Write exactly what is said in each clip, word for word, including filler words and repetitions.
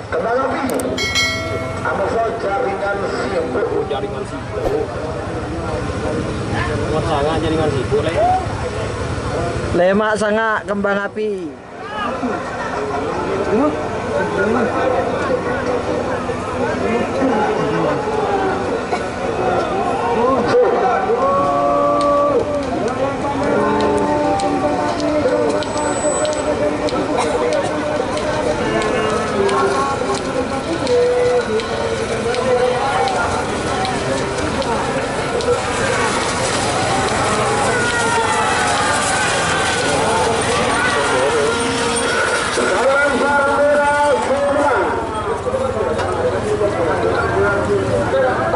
Kembang api. Amoso jaringan sibuk. Jaringan sibuk. Nomor sanga jaringan sibuk, Le. Lema' sanga kembang api.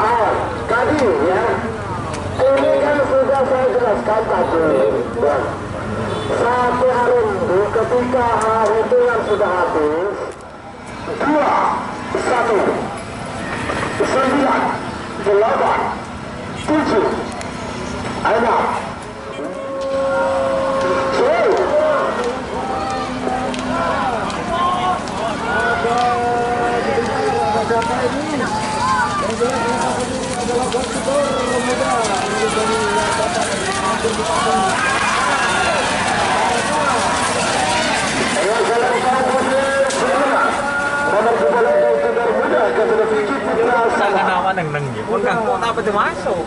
Ah, tadi ya, ini kan sudah saya jelaskan tadi. Ya. Satu hari itu ketika, ah, hitungan sudah habis, dua, satu, sembilan, delapan, tujuh, enam, sepuluh. Tangan awan neng-neng ya. Pun kan kok tak pede masuk.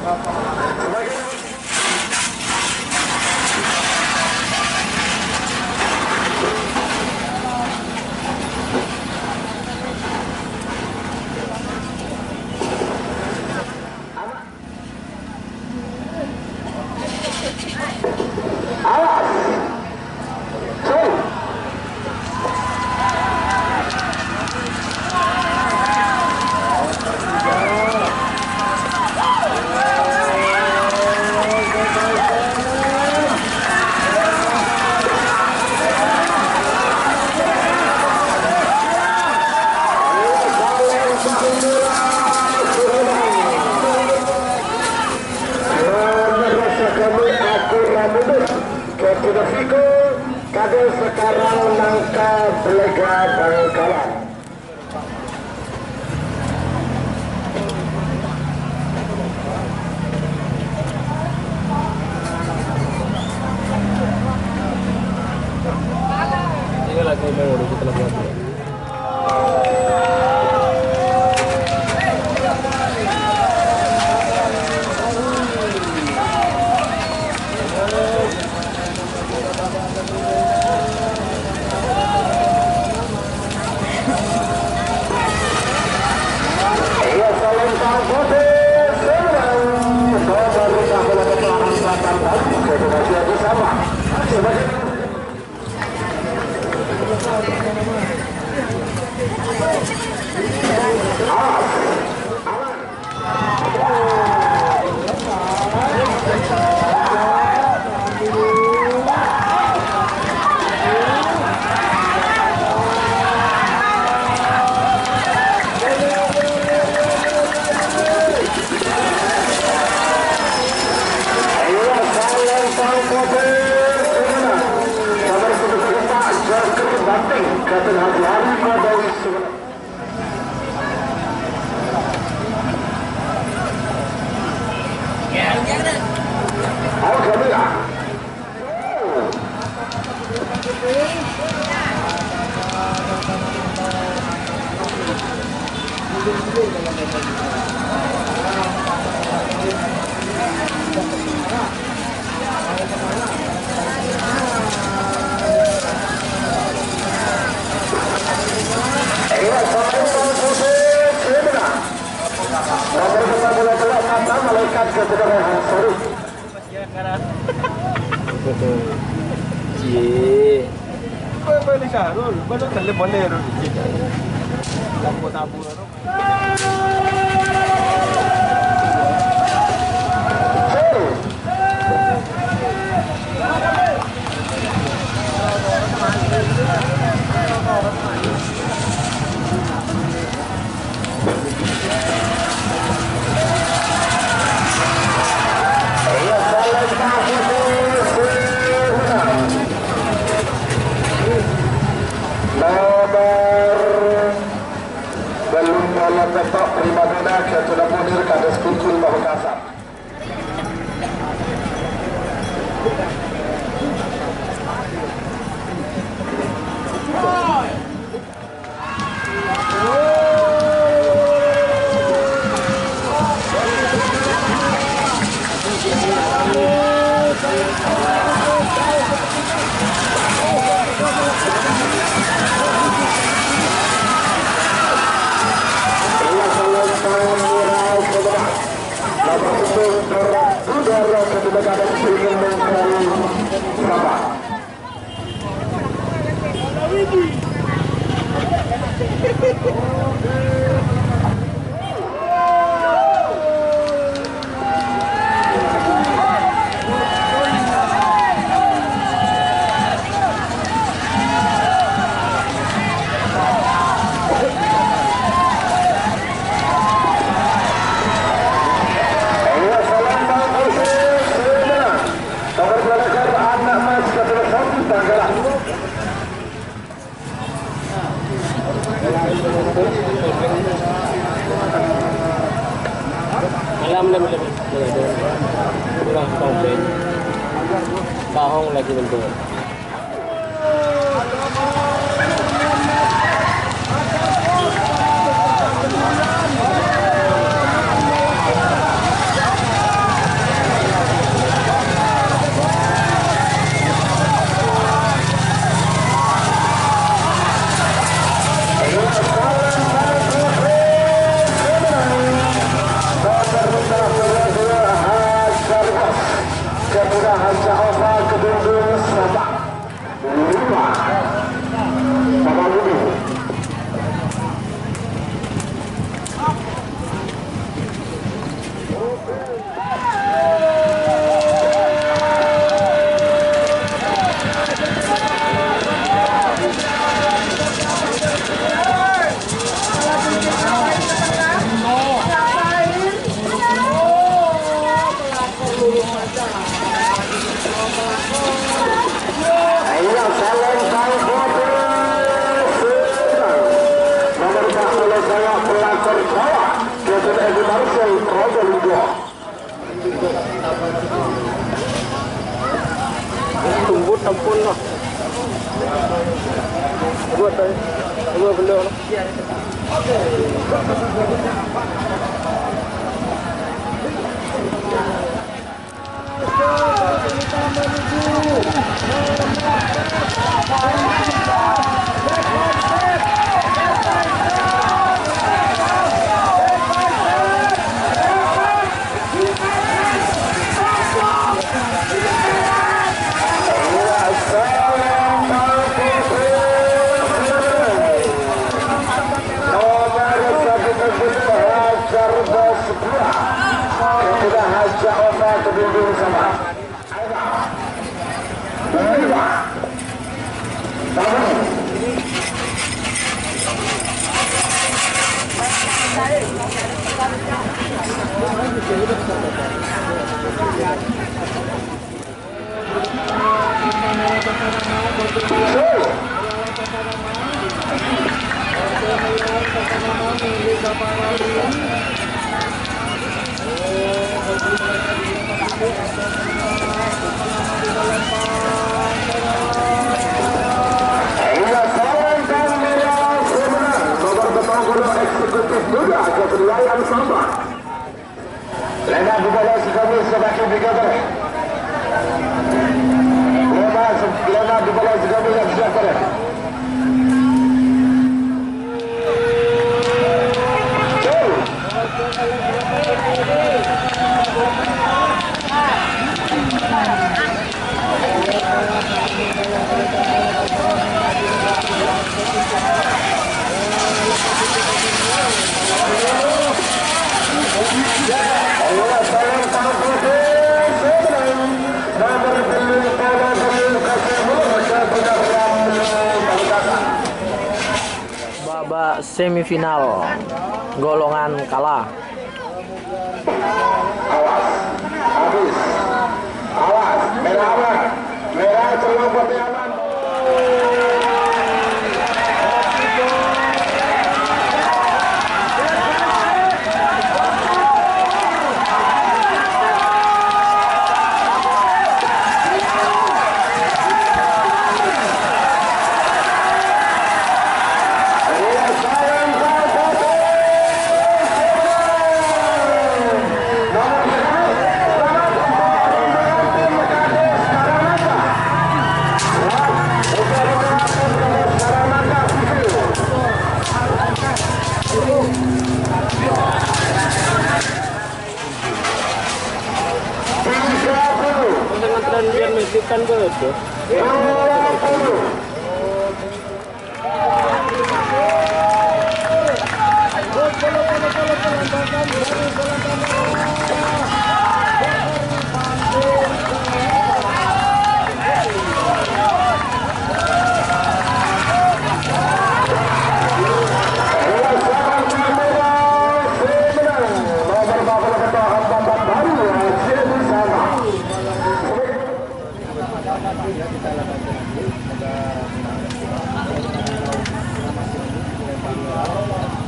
Kade sekarang nangka belega bangkalan. Ini lagi mau urus telepon. Nomor lima puluh delapan, malaikat kebenaran. Cie. Kowe, kowe, Li Syahrul, kowe telepon, Li, Rul. Tabu-tabu, Rul. Lomba pètto' primadona Ghâjâna Munir Kadus Kultur Pamekasan. Alam, alam, alam. Kurang komplit. Kahong lagi bentuk. Ayo, salam sangkut. Nomor empat puluh saya, pelakor bawah. Kevin Edi Marcel, Probolinggo. Tunggu, ampun, lah. Buat, eh, buat beliau, lah. Iya, salam dan meriah, pemenang nomor petang puluh eksekutif muda Kepercayaan Sampah. Lewat di bawah si kami sebagai bigger. Lewat, lewat di bawah si kami yang siap. Babak semifinal, golongan kala. Awas. Habis. Awas. Merah, aman. Merah, celok, putih, aman.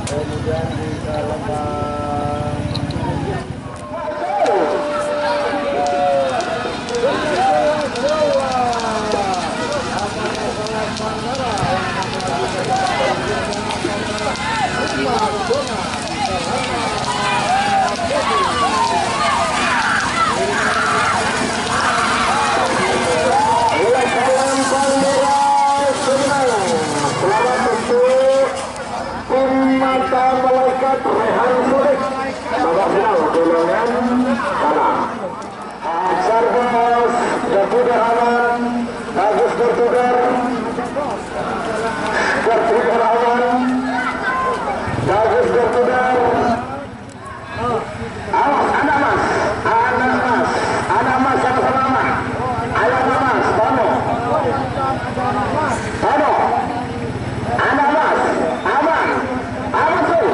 Kemudian di dalam Selamat untuk tim mata malaikat Rehan Sodik. Babak final golongan kalah. Sarbas, Gardu Rahman, bagus Gardu Gar-, Gardu Rahman, bagus Gardu Gar-, Awas, anak mas, anak mas, anak mas sama-sama aman. Ayo, anak mas, tano. Tano. Anak mas, aman. Aman, tuh.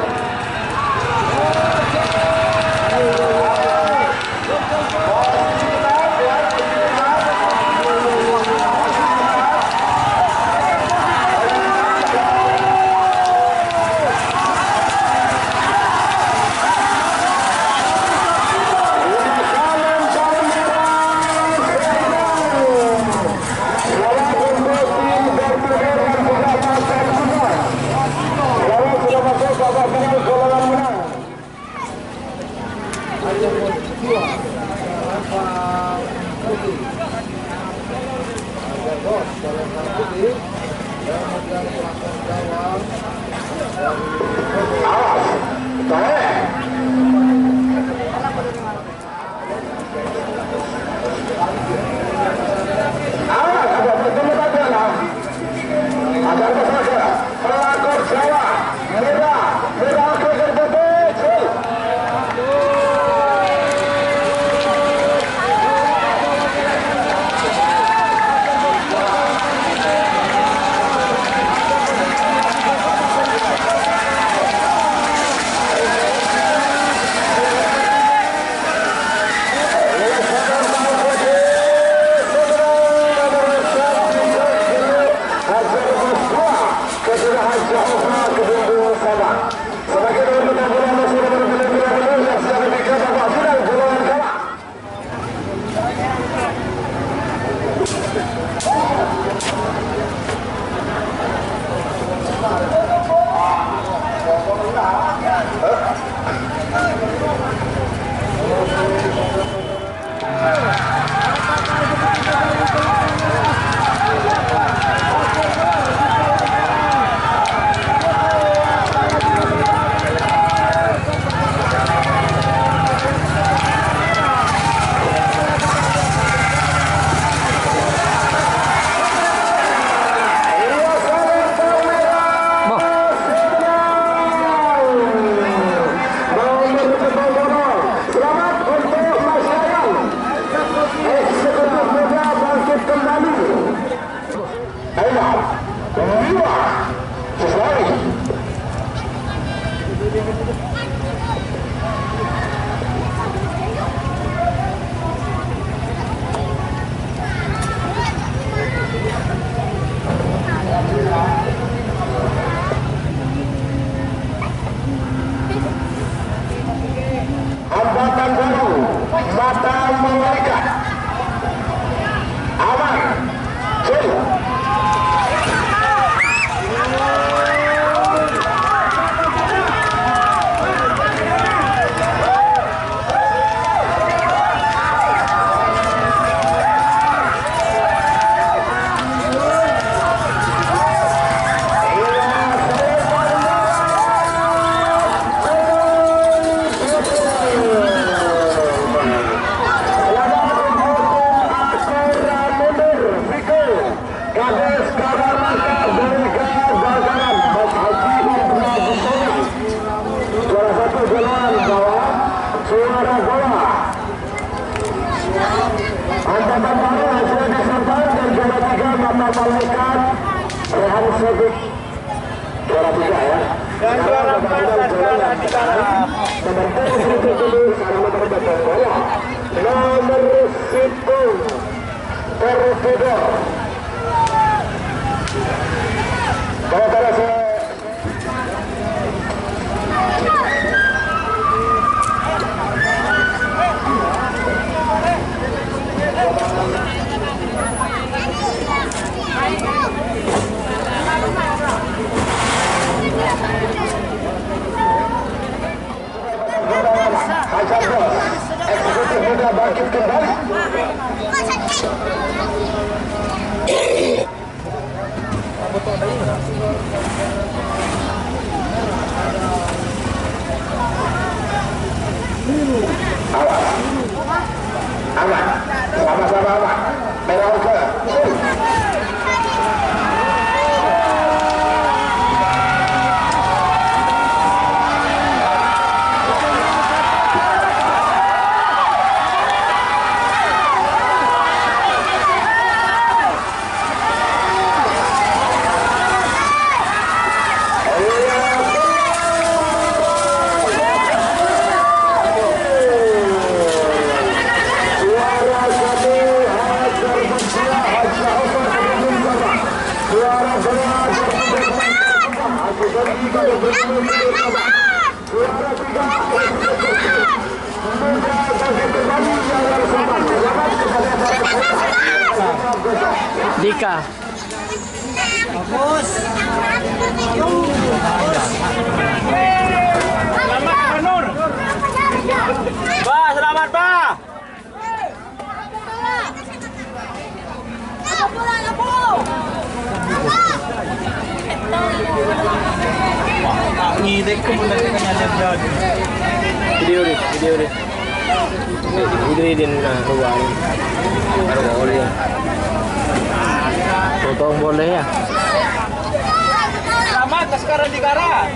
Malaikat, Rehan Sodik. Juara tiga, ya. Dan juara empat, Laskar Andikara. Nomor tiga, nomor empat, nomor pitu, Tertidor. Kalau tidak saya Awas. Aman. Sama-sama aman. Merah oke. Dika. Bagus. Selamat, Pak Nur. Pak, selamat, Pak. Video deh, video deh. Ini, ini, ini, nah, ruang. Baru boleh. Potong boleh ya? Selamat, Laskar Andikara.